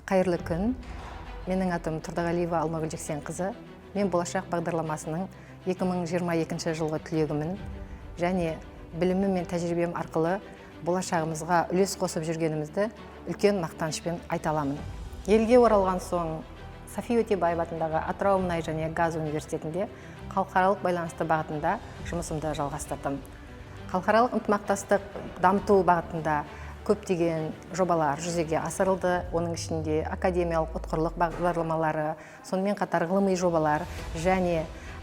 Қайырлы күн! Менің атым Тұрдығалиева Алмагүл Жексенқызы. Мен «Болашақ» бағдарламасының 2022 жылғы түлегімін және білімім мен тәжірибем арқылы болашағымызға үлес қосып жүргенімізді үлкен мақтанышпен айта аламын. Елге оралған соң София Өтебаева атындағы Атырау мұнай және газ университетінде халықаралық байланысты бағытында жұмысымды жалғастырдым. Халықаралық ынтымақтастық дамыту бағытында көптеген жобалар жүзеге асырылды. Оның ішінде академиялық ұтқырлық бағдарламалары, сонымен қатар ғылыми жобалар және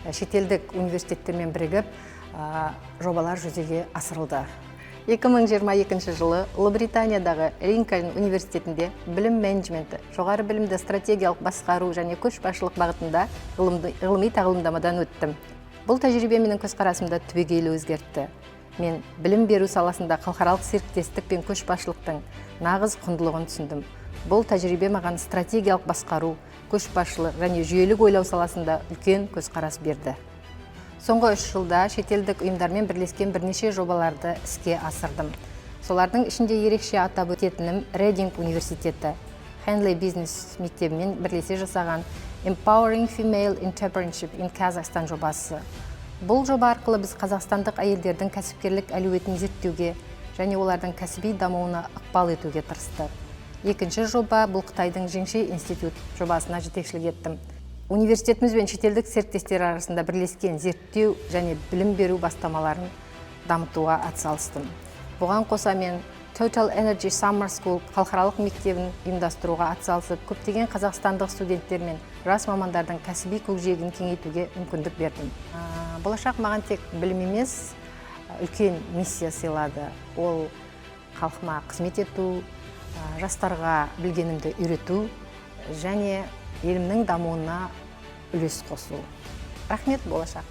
шетелдік университеттермен бірігіп жобалар жүзеге асырылды. 2022 жылы Ұлыбританиядағы Линкольн университетінде білім менеджменті, жоғары білімді стратегиялық басқару және көшбасшылық бағытында ғылыми тағылымдамадан өттім. Бұл тәжірибе менің көзқарасымды түбегейлі өзгертті. Мен білім беру саласында халықаралық серіктестік пен көшбасшылықтың нағыз құндылығын түсіндім. Бұл тәжірибе маған стратегиялық басқару, көшбасшылық және жүйелік ойлау саласында үлкен көзқарас берді. Соңғы 3 жылда шетелдік ұйымдармен бірлескен бірнеше жобаларды іске асырдым. Солардың ішінде ерекше атап өтетінім Рединг университеті Хенлей бизнес мектебімен бірлесе жасаған Empowering Female Entrepreneurship in Kazakhstan жобасы. Бұл жоба арқылы біз қазақстандық әйелдердің кәсіпкерлік әлеуетін зерттеуге және олардың кәсіби дамуына ықпал етуге тырыстық. Екінші жоба – бұл Қытайдың Жеңше институт жобасына жетекшілік еттім. Университетіміз бен шетелдік серіктестер арасында бірлескен зерттеу және білім беру бастамаларын дамытуға атсалыстым. Бұған қоса, мен Total Energy Summer School халықаралық мектебін ұйымдастыруға атсалысып, көптеген қазақстандық студенттер мен жас мамандардың кәсіби көкжиегін кеңейтуге мүмкіндік бердім. «Болашақ» маған тек білім емес, үлкен миссия сыйлады. Ол – халқыма қызмет ету, жастарға білгенімді үйрету және елімнің дамуына үлес қосу. Рахмет, «Болашақ».